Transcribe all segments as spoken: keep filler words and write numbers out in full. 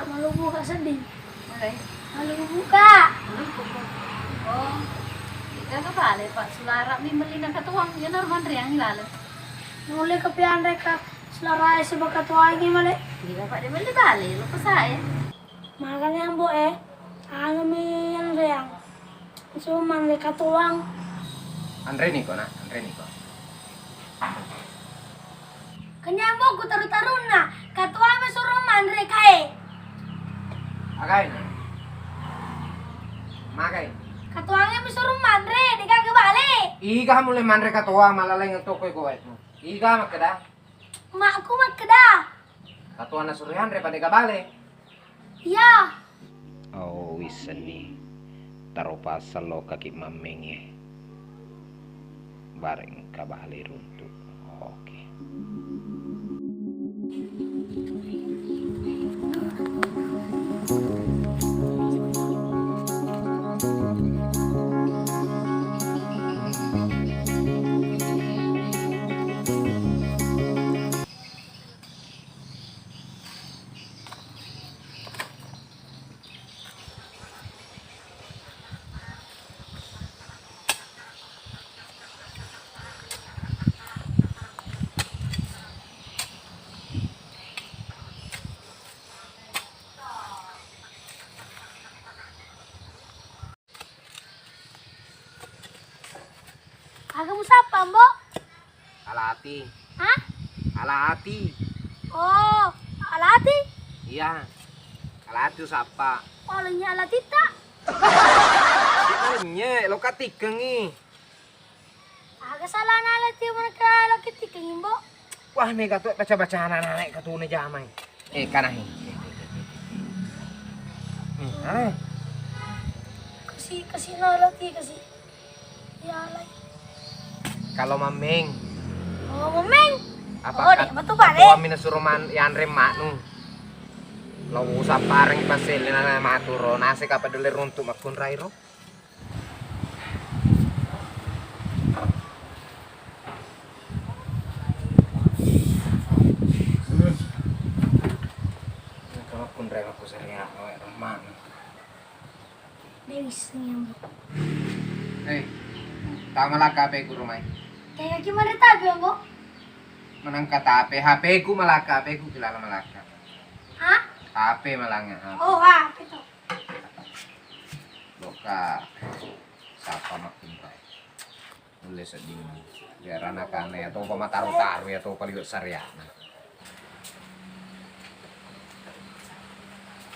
Malubu ka seddi. Oke. Malubu ka. Malubu ka. Oh. Ika ke bale, Pak. Sulara mi melina katuang, ya normal riang laleng. Nulle ke pianre ka sulara e sebab katuang ini male. Ika, Pak, dia beli bale, lupa saya. Makanya, Mbok, eh, anu mi anreang. Suruh manre katuang. Anre niko, Nak, anre niko. Kenyang, Mbok, ku taru-tarunna. Katuang mi suruh manre kae. Agai, Nak. Magai. Katuang mi suruh manre, de gaga bale. Iga mulai manre katuang, malaleng toko koe. Iga makkeda? Makku makkeda. Katuang na suruh anre pada ga bale. Iya. Oh, wissenni. Taro pasang lokaki mammengnge. Bareng kabale runtu. Oke. Aga musappa, Mbok? Alati. Hah? Alati. Oh, alati? Iya. Alati usappa. Oh, lennye alatitta? Lennye, lo katikkengi. Aga salana alati maneka lo katikkengi, Mbok? Wah, mega tu baca-bacana anak-anak katune jamai. Eh, kanahi. Hmm, ah. Kasi, kasi na alati, kasi. Ya, lai. Kalau Mameng. Oh, Mameng. Apa oh, kat-, dek, betul, Pak, dek. Katuami nasuro man-, yanre manu. Lo usappareng paselle na maturo, nase kapa dele runtu makkunrai ro. Kalau kunrai aku sering aku, eh, rumah. Dia iseng ya, Mbok. Eh, tama lah H P ku rumah. Kayak gimana tapi, Mbok? Menang kata H P, H P ku malaka, H P ku kilala malaka. Hah? H P malanga, H P. Oh, H P tuh. Loka sapa makkunrai. Nulle sedding. Biar anak-anak ya, atau pama taru-taru ya, atau paliwet sariana.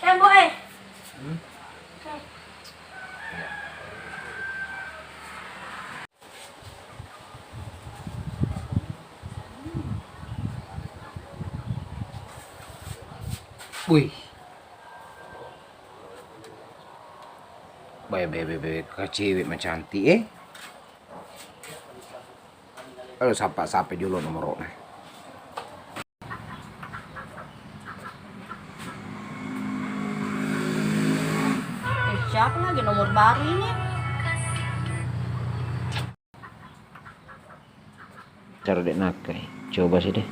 Kembo, eh. Hmm? Oke. Ya. Wih. Bae, bae, bae, bae, kacewe macantik, eh. Aduh, sapa-sapa jolo nomorokna. Eh, siapa lagi nomor baru ini? Cara dek nakai. Coba sih deh.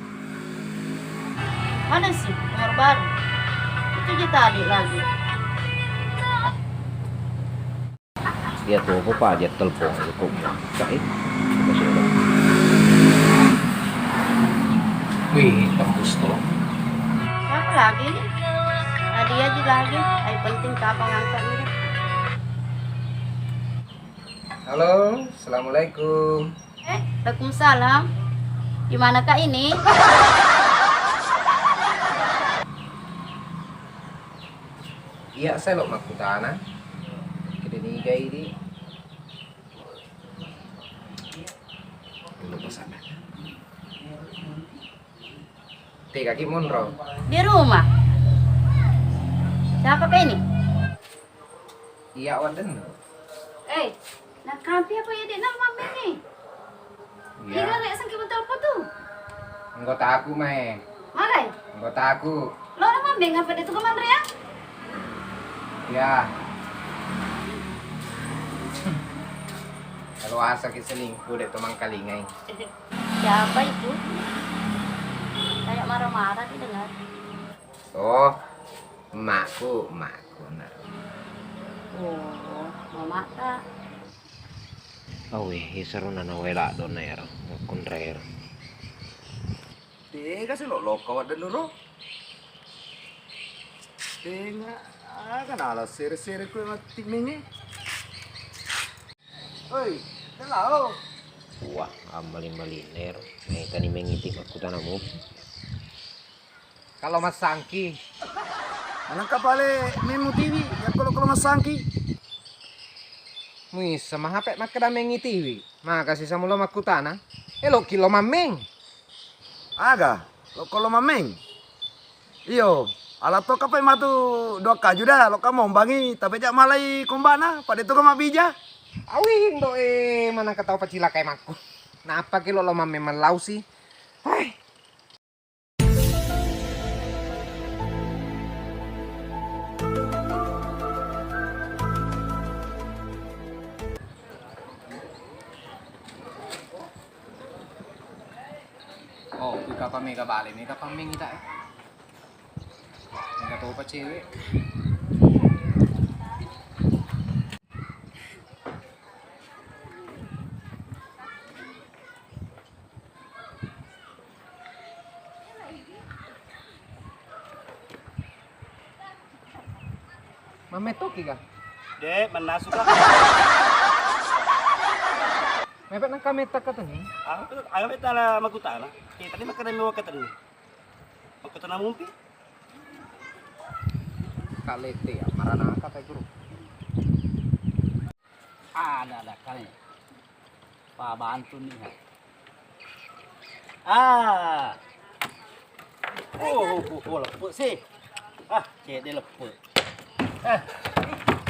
Mana sih nomor baru? Itu aja tadi lagi. Iya tuh, apa aja telepon itu kok mangkat, eh. Coba sih deh. Wih, tembus tuh. Siapa lagi nih? Tadi aja lagi. Yang penting kapan ngangkatnya deh. Halo, assalamualaikum. Eh, waalaikumsalam. Gimana Kak ini? Iya, saya lo makkutana. Kede niga idi. Lo pesan. Tega ki monro? Di rumah. Siapa Kak ini? Iya, waden. Eh, nakampi apa ya dek nang mamme ni? Iya. Tiga lek sengke betul apa tu? Anggotaku mae. Magai? Anggotaku. Lo nang mamme ngapa dek tukang manre ya? Iya. Kalau asa ki selingkuh dek teman kalingai. Siapa itu? Kayak marah-marah didengar. Oh, Makku, makku na. Oh, mamatta. Awe, isero na nawe laddo na ero, makkunraero. Tega si lo lokka wadde nuro. Tenga, aga nala sere-sere kue mati menge. Oi, delao. Wah, ammaling-maling nero. Naikani mengiti makkutana mupi. Kalau massangki. Manangka pale memmutiwi, yakko lo kalau massangki. Muissa mahape makkeda mengitiwi. Maka sisa mulo makkutana. Elo kilo mammeng. Aga, lo kolo mammeng. Iyo, ala to kapai matu dua kaju da, lo kamombangi, tapi jak malai kombana, pada itu kama bija. Awing do e, manangka tau pacilakai makku. Napa ki lo lo mammeng mellau si? Hai. Oh, kui kapang mega bale, mega pammeng ita e. Mega topa cewek. Mamettoki ga? De, mannasu ka. Mepet nang kametta kateni. Aga, aga metta la makutana. Kita ni makkeda mewa kateni. Makkutana mumpi. Kalete ya, maranaka ta guru. Ada, ada kali. Pabantu ni. Ah. Oh, oh, oh, oh, leppe si. Ah, cede leppe. Eh.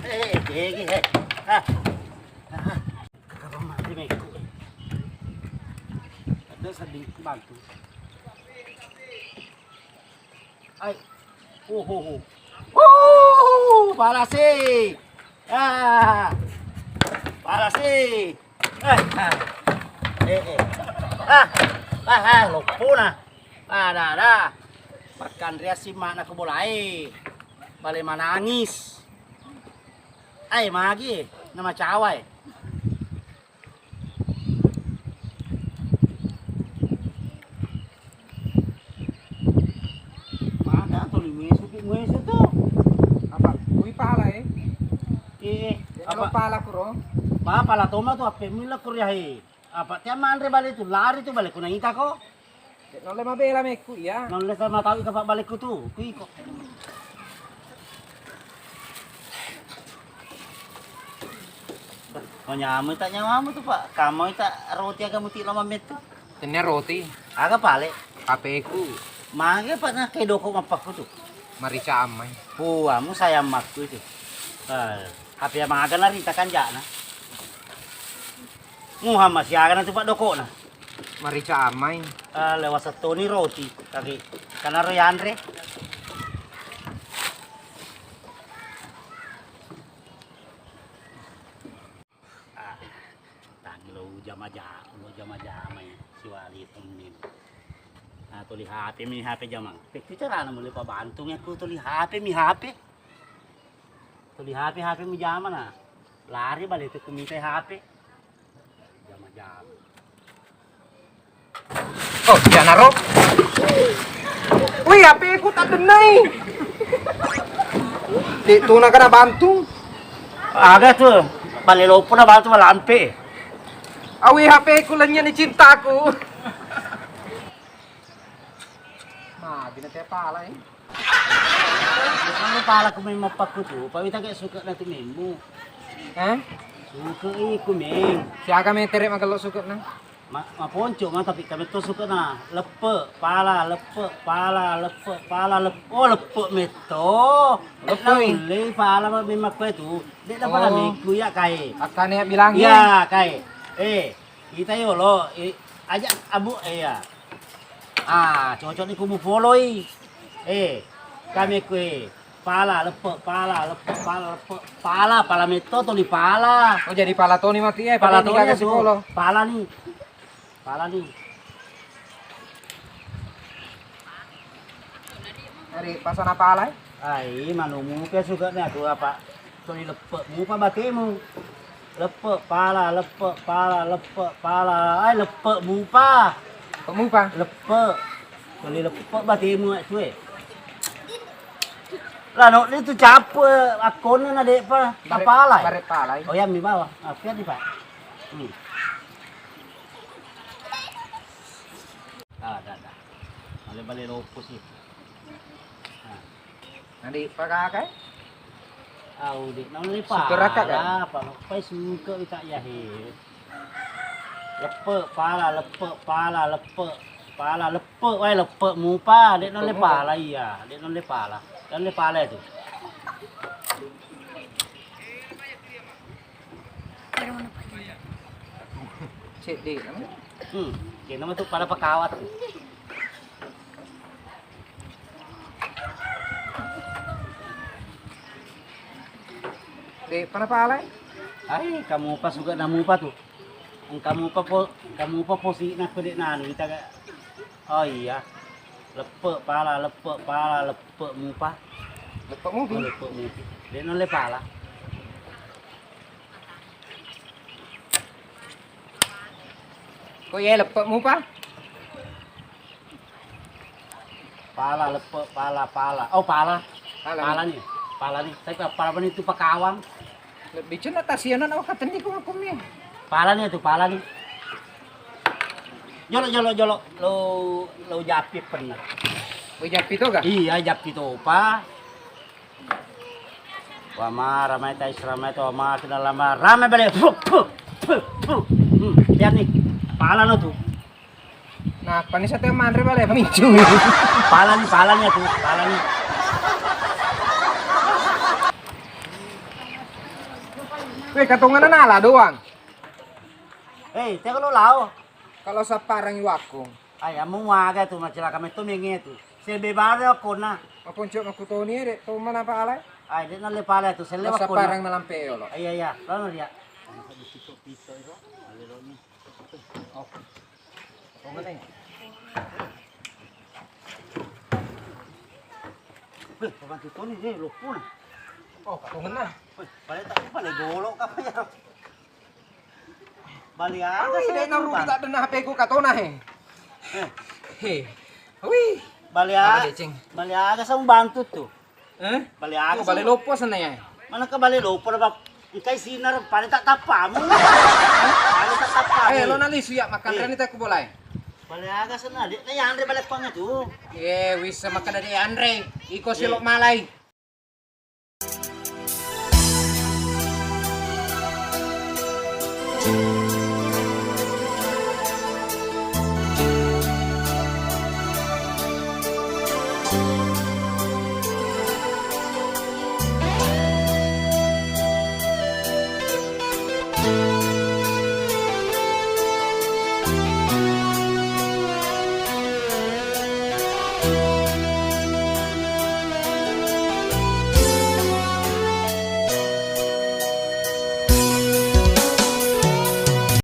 Eh, eh, cegi, eh. Ah. Ah. Kakak mati mekku. Ada sedikit bantu. Ai. Uhuhu. Uhuhu. Palasi. Ah. Palasi. Eh, ah. Eh, eh. Ah. Ah, ah, loppona. Ah, dah, dah. Pakkanreang simana ko bolae. Bale manangis. Ai, magi. Nama cawai. Pada tuli muesu ki muesu tu. Apa? Kui pala e? Eh, eh, apa? Pala kuro. Ba pala toma tu ape mila kuriahe. Apa tiang manre bale tu lari tu bale kuna ita ko. Cek, naulle mabela mekku iya. Naulle sama tau ika pabbalekku tu, kuiko. Manyamui tak nyawamu tu, Pak. Kamu tak roti aga muti lo mamettu. Tennia roti. Aga pale? H P-ku. Mage, Pak, na kedoko mappakku tu. Marica ammai. Puamu sayang makku itu. Eh, H P maga narita kanjana. Muhammad siaga na tu paddokona. Marica ammai. Ah, lewa settoni roti kaki. Kanaro yanre. Ah, tadi lo jama-jama, lo jama-jama ya, siwali temen. Ah, tuli H P mi, H P jamang. Pekku carana mule pabantu mi aku tuli H P mi, H P. Tuli H P, H P mujama na. Lari bale tu kumita H P. Jama-jama. Oh, janaro. Wih, H P-ku tak denai. Itu nak kena bantu. Aga tu. Bale lopo na bantu malampe. Awi H P-ku lenyek ni cintaku. Magi na te pala, eh. Anu pala ku memang pakku tu, pawita ke suka na tu memmu. Eh? Suka iku meng. Siaga metere magello suka na? Ma, maponco ma tapi kami to suka na. Leppe, pala, leppe, pala, leppe, pala, leppe. Oh, leppe metto. Leppe. Naulle pala ma memang kue tu. Dek dapat. Oh. Miku ya kai. Akane bilang ya kai. Eh. Ita yolo, eh, aja abu, eh, ya. Ah, cocok ni kumu poloi. Eh, kami kue pala leppe, pala leppe, pala leppe, pala, pala metto toli pala. Oh, jadi pala toni mati, eh, pala toni kagak tu. Pala ni. Pala ni. Dari pasana pala, eh? Ai, manu mupa suka na tu apa? Tuli leppe mupa batemu. Leppe pala, leppe pala, leppe pala. Ai, leppe mupa. Leppe mupa? Leppe. Tuli leppe batemu, eh, tue. Lah, no, itu capu, eh, akonna na de'pa. Bare-, tapala, eh. Bare pala, eh. Oh, ya, mi bawa. Ah, siap, Pak. Hmm. Ah, dah, dah. Bale-bale loppo sih. Ah. Nadi pagakai? Au, de' naulle pala, Pak, loppai suka wita yahe. Leppe pala, leppe pala, leppe pala, leppe, wai, leppe mupa, de' naulle pala, iya, de' naulle pala. De' naulle pala itu. Cedde, kan? Hmm, kena matu pada pakawat. De' pana palai? Ai, kamu pas juga namu pa tu. Kamu pa po, kamu pa posi na pede nanu kita ga. Oh iya. Leppe pala, leppe pala, leppe mupa. Leppe mupi? Oh, leppe mupi. De' naulle pala. Ko iye leppe mupa? Pala, leppe, pala, pala. Oh, pala. Pala ni. Pala ni. Pala ni. Tapi pala ni itu pakawang. Lebbi cuna tasiana na wakatenni ko makkummi. Pala ni itu, pala ni. Jolo, jolo, jolo. Lo, lo japi pernah. Lo japi to ga? Iya, japi to pa. Wama, ramai tais, ramai to, wama, kena lama, ramai bale. Fuh, fuh, fuh, fuh. Hmm, lihat nih. Pala no tu. Nah, pani sate manre bale, micu. Pala ni, pala ni tu, pala ni. Weh, katongan nala doang. Eh, tega lo lao. Kalau sapparang iwakku. Ai, amu waga tu macilaka metto menge tu. Sebe bare akkona. Maponco makkutoni de' to mana pala. Ai, de' naulle pala tu, selle wakkona. Sapparang malampe yolo. Iya, iya, lano dia. Pito-pito itu, ale lo ni. Oh. Oh, mana? Weh, kapan tu ni, eh, loppo na. Oh, katongan na. Weh, bale tak, bale golok apa ya? Bale aga. Wih, de' narugi tak dengar H P ku katona he. Eh. He. Wih. Bale aga. Apa, Deceng? Bale aga sama bantu tu. Eh? Bale aga. Oh, bale sama loppo sana ya. Mana ke bale loppo, Pak? Engkai sinar, pale tak tapamu. Pale tak tapamu. Eh, lo nalisu ya makan rani tak bolai. Bale aga sana, de' na yanre bale kuang tu. Eh, wis makan de' yanre. Iko silo malai.